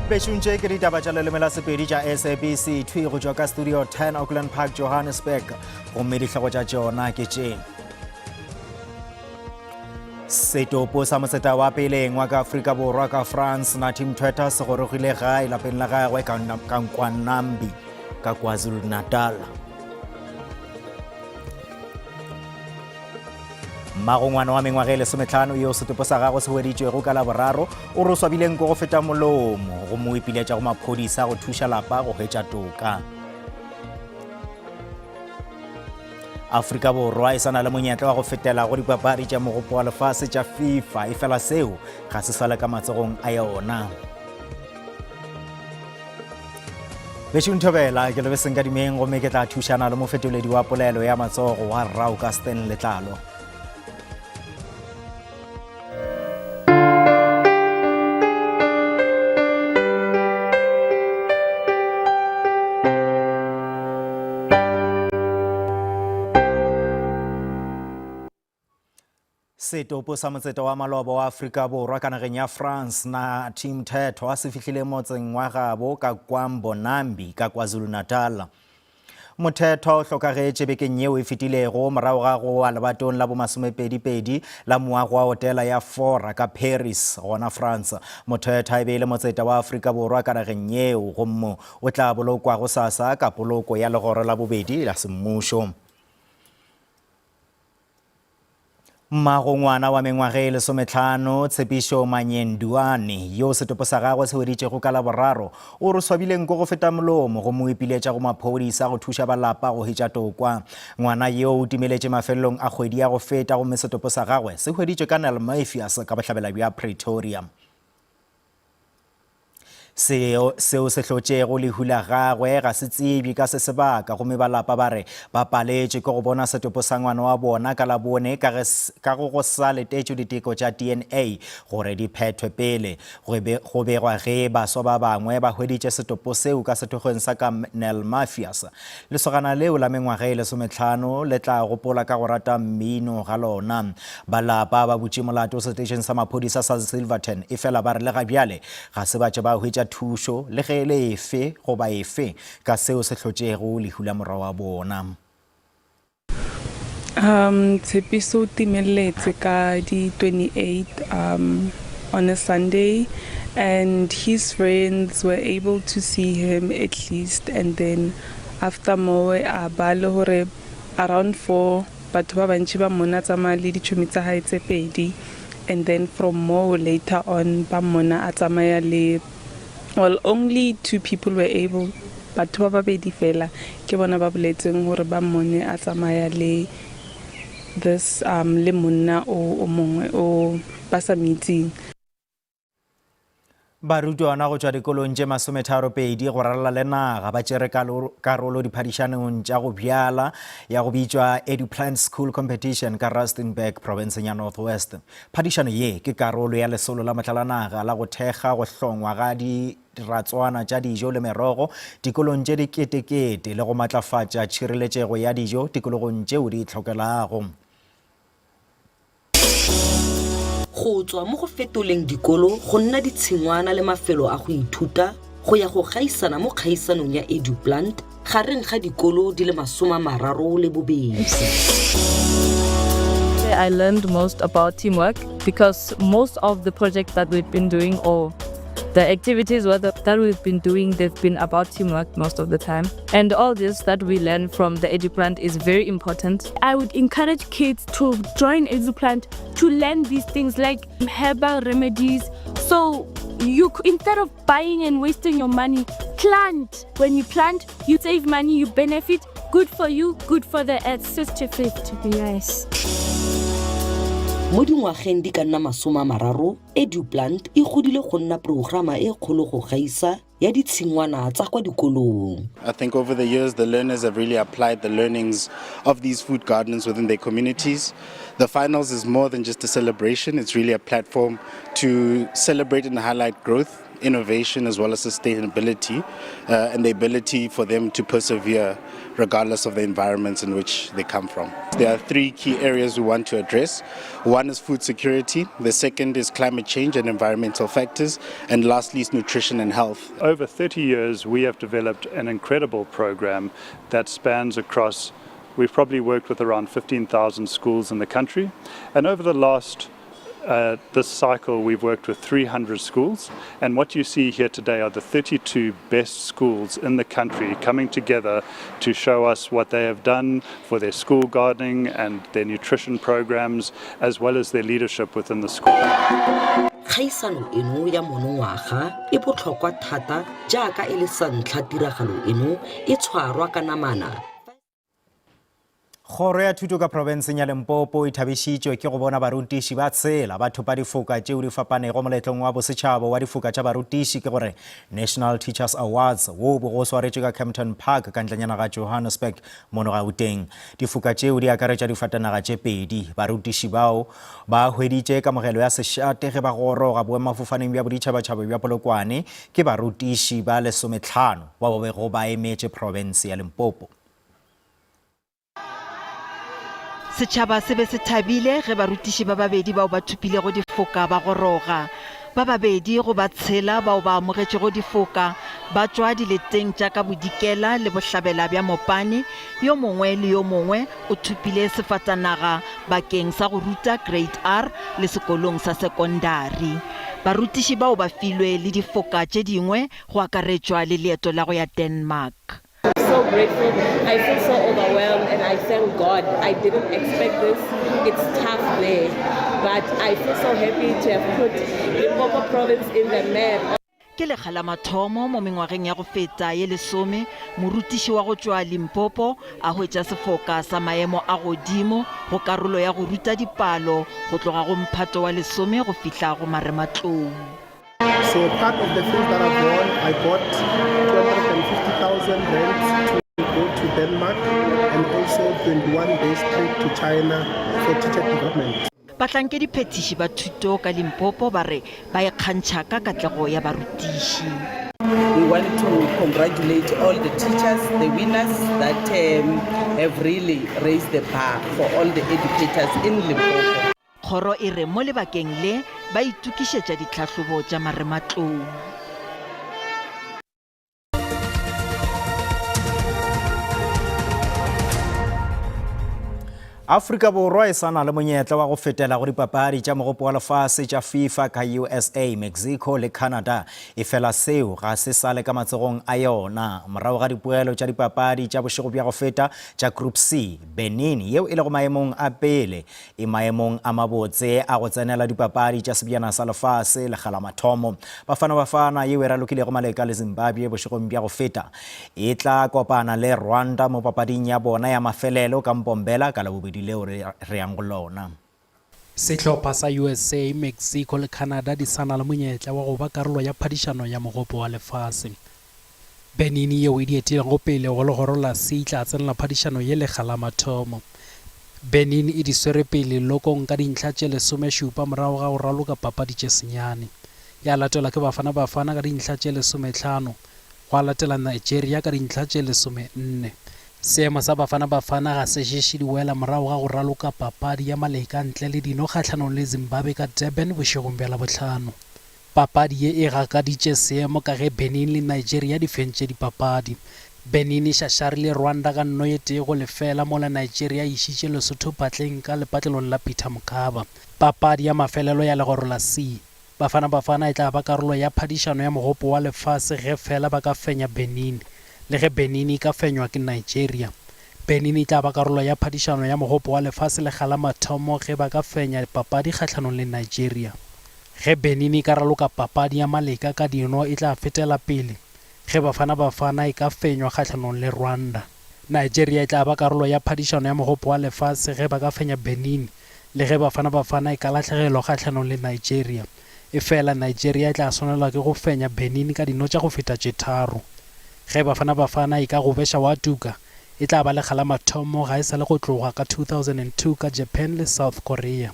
Bešong tše ke ditaba tša leleme la Sepedi tša SABC thwi go tšwa ka studio 10 Auckland Park Johannesburg gomme dihlogo tša tšona ke tše. Setopo sa motseta wa peleng wa ka Afrika Borwa ka France Nathi Mthwetha se gorogile gae lapeng la gagwe ka Nkwanambi ka KwaZulu-Natal. Mmago ngwana wa mengwaga e lesometlhano yo setopo sa gagwe se hweditšwego ka Laboraro o re o swabile nko go feta molomo gomme o ipiletša go maphodisa go thuša lapa go hwetša toka. Afrika Borwa e sa na le monyetla wa go fetela go dipapadi tša mogopo wa lefase tša FIFA, efela seo ga se sale ka matsogong a yona. Bešong Thobela, ke lebe Senkadimeng gomme ke tla thušana le mofetoledi wa polelo ya matsogo wa Rra Augustin Letlalo. Setopo sa motseta wa maloba wa Afrika Borwa ka nageng ya France na Tim Thethwa se fihlile motseng wa gabo ka kwa Mbonambi ka KwaZulu-Natal. Mothethwa o hlokagetše bekeng yeo e fetilego morago ga go wa lebatong la bomasomepedipedi la moago wa hotela ya Fora ka Paris gona France. Mothethwa e be e le motseta wa Afrika Borwa ka nageng yeo gomme o tla bolokwa gosasa ka poloko ya legoro la bobedi la semmušo. Mmago ngwana wa mengwaga e lesometlhano, Tshepišo Manyenduane, yo setopo sa gagwe se hweditšego ka Laboraro, o re swabile nko go feta molomo gomme o ipiletša go maphodisa go thuša ba lapa go hwetša tokwa. Ngwana yo o timeletše mafelelong a kgwedi ya go feta gomme setopo sa gagwe se hweditšwe ka Nellmapius ka bohlabela bja Pretoria. Seo, seo se hlotšego lehu la gagwe ga se tsebje ka se sebaka, gomme ba lapa ba re ba paletšwe ke go bona setopo sa ngwana wa bona ka Labone ka ge, ka go go sa letetšwe diteko tša DNA gore di phethwe pele. Go be, go begwa ge baswa ba bangwe ba hweditše setopo seo ka sethokgweng sa ka Nellmapius. Lesogana leo la mengwaga e lesometlhano le tla gopola ka go rata mmino ga lona. Ba lapa ba butše molato setešeng sa maphodisa sa Silverton efela ba re le ga bjale ga se ba tše ba hwetša thušo le ge e le efe goba efe ka seo se hlotšego lehu la morwa wa bona. Um Tshepiso o timeletse ka di 28 um on a Sunday and his friends were able to see him at least and then after moo a ba le gore around 4 batho ba bantši ba mmona a tsamaya le ditšhomi tsa hae tse pedi and then from moo later on ba mmona a tsamaya le Well, only two people were able, batho ba babedi fela ke bona ba boletseng gore ba mmone a tsamaya le this um le monna o o mongwe o ba sa mo itseng. Barutwana go tšwa dikolong tše masometharopedi go ralala le naga ba tšere karolo diphadišanong tša go bjala ya go bitšwa EduPlant School Competition ka Rustenburg, profenseng ya North West. Phadišano ye ke karolo ya lesolo la motlalanaga la go thekga go hlongwa ga diratswana tša dijo le merogo dikolong tše diketekete le go matlafatša tšhireletšego ya dijo tikologong tšeo di itlhokelago. Go tswa mo go fetoleng dikolo go nna ditshingwana le mafelo a go ithuta go ya go gaisana mo kgaisanong ya EduPlant gareng ga dikolo di le 32. I learned most about teamwork because most of the projects that we've been doing or the activities that we've been doing, they've been about teamwork most of the time. And all this that we learn from the EduPlant is very important. I would encourage kids to join EduPlant to learn these things like herbal remedies. So you, instead of buying and wasting your money, plant. When you plant, you save money, you benefit. Good for you, good for the earth. 50-50, be nice. Mo dingwageng di ka nna 30, EduPlant e godile go nna programa e kgolo go gaisa ya ditshingwana tsa kwa dikolong. I think over the years the learners have really applied the learnings of these food gardens within their communities. The finals is more than just a celebration, it's really a platform to celebrate and highlight growth. innovation as well as sustainability uh, and the ability for them to persevere regardless of the environments in which they come from. There are three key areas we want to address. One is food security, the second is climate change and environmental factors, and lastly is nutrition and health. Over 30 years, we have developed an incredible program that spans across We've probably worked with around 15,000 schools in the country. And over the last uh, this cycle, we've worked with 300 schools. And what you see here today are the 32 best schools in the country coming together to show us what they have done for their school gardening and their nutrition programs, as well as their leadership within the school. Kgaisano eno ya monongwaga e botlhokwa thata jaaka e le sa ntlha tiragalo eno e tshwarwa ka namana. Kgoro ya Thuto ka profenseng ya Limpopo e thabišitšwe ke go bona barutiši ba tshela ba thopa difoka tšeo di fapanego moletlong wa bosetšhaba wa difoka tša barutiši ke gore National Teachers Awards wo o bego o swaretšwe ka Kempton Park ka ntlenyana ga Johannesburg mono Gauteng. Difoka tšeo di akaretša difatanaga tše pedi. Barutiši bao ba hweditše kamogelo ya sešate ge ba goroga boemafofaneng bja boditšhabatšhaba bja Polokwane ke barutiši ba lesometlhano bao ba bego ba emetše profense ya Limpopo. Setšhaba se be se thabile ge barutiši ba babedi bao ba thopilego difoka ba goroga. Ba babedi go ba tshela bao ba amogetšego difoka ba tšwa dileteng tša ka bodikela le bohlabela bja Mopani, yo mongwe le yo mongwe o thopile sefatanaga bakeng sa go ruta Grade R le sekolong sa sekondari. Barutiši bao ba filwe le difoka tše dingwe go akaretšwa le leeto la go ya Denmark. So grateful. I feel so overwhelmed and I thank God. I didn't expect this. It's tough there. But I feel so happy to have put Limpopo province in the map. Ke lekga la mathomo mo mengwageng ya go feta ye lesome morutiši wa go tšwa Limpopo a hwetša sefoka sa maemo a godimo go karolo ya go ruta dipalo go tloga go mphato wa lesome go fihla go marematlou. So part of the things that I've won, I got 250,000 rand to go to Denmark and also 21 days trip to China for teacher development. Bahlankediphethiši ba thuto ka Limpopo ba re ba ikgantšha ka katlego ya barutiši. We want to congratulate all the teachers, the winners that um, have really raised the bar for all the educators in Limpopo. Kgoro e re mo lebakeng le ba itokišetša ditlhahlobo tša marematlou. Afrika Borwa e sa na le monyetla wa go fetela go dipapadi tša Mogopo wa Lefase tša FIFA ka USA, Mexico le Canada. Efela seo ga se sa le ka matsogong a yona. Morago ga dipoelo tša dipapadi tša bošego bja go feta tša Group C, Benin yeo e lego maemong a pele e maemong a mabotse a go tsenela dipapadi tša Sebjana sa Lefase lekga la mathomo. Bafana Bafana yeo e ralokilego maleka le Zimbabwe bošegong bja go feta e tla kopana le Rwanda mo papading ya bona ya mafelelo ka Mpombela ka Labobedi leo re yang go lona. Sehlopha sa USA, Mexico le Canada di sa na le monyetla wa go ba karolo ya phadišano ya Mogopo wa Lefase. Benin yeo e di etilego pele go legoro la C e tla tsenela phadišano ye lekga la mathomo. Benin e di swere pele lokong ka dintlha tše lesomešupa morago ga go raloka papadi tše senyane. Ya latelwa ke Bafana Bafana ka dintlha tše lesomehlano, gwa latela Nigeria ka dintlha tše lesomenne. Seemo sa Bafana Bafana ga se ješe diwela morago ga go raloka papadi ya maleka ntle le dino kgahlanong le Zimbabwe ka Durban bošegong bja Labohlano. Papadi ye e gakaditše seemo ka ge Benin le Nigeria di fentše dipapadi. Benin e šašarile Rwanda ka nno ye tee go lefela mola Nigeria e išitše Lesotho phatleng ka lepatlelong la Peter Mokaba. Papadi ya mafelelo ya legoro la C, Bafana Bafana e tla ba karolo ya phadišano ya Mogopo wa Lefase ge feela ba ka fenya Benin le ge Benin e ka fenywa ke Nigeria. Benin e tla ba karolo ya phadišano ya Mogopo wa Lefase lekga la mathomo ge ba ka fenya papadi kgahlanong le Nigeria. Ge Benin e ka raloka papadi ya maleka ka dino e tla fetela pele ge Bafana Bafana e ka fenywa kgahlanong le Rwanda. Nigeria e tla ba karolo ya phadišano ya Mogopo wa Lefase ge ba ka fenya Benin le ge Bafana Bafana e ka lahlegelwa kgahlanong le Nigeria. Efela Nigeria e tla swanelwa ke go fenya Benin ka dino tša go feta tše tharo. Ge Bafana Bafana e ka gobeša wa tuka, e tla ba lekga la mathomo ga e sa le go tloga ka 2002 ka Japan le South Korea.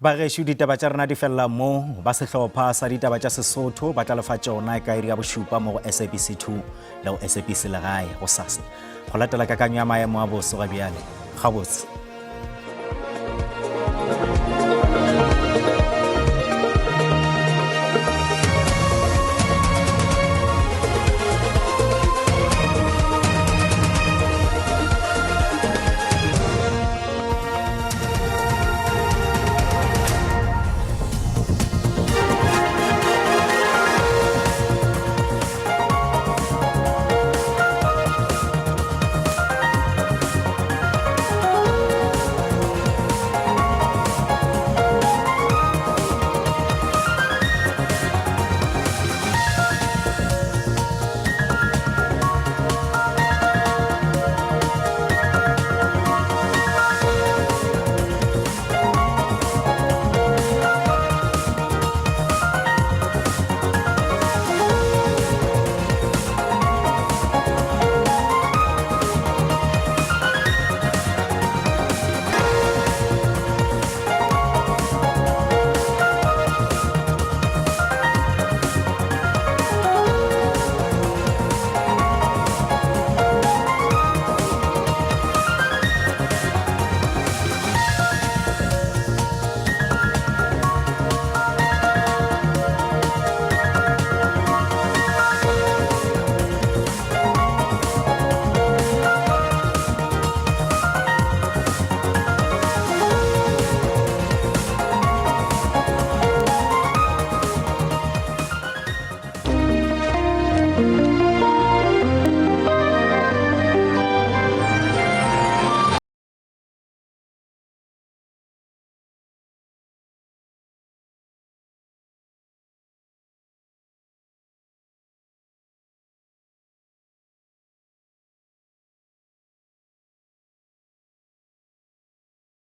Bagešo, ditaba tša rena di felela mo. Ba sehlopha sa ditaba tša Sesotho ba tla lefa tšona ka iri ya bošupa mo go SABC 2 le go SABC Legae gosasa. Go latela kakanyo ya maemo a boso ga bjale. Gabotse.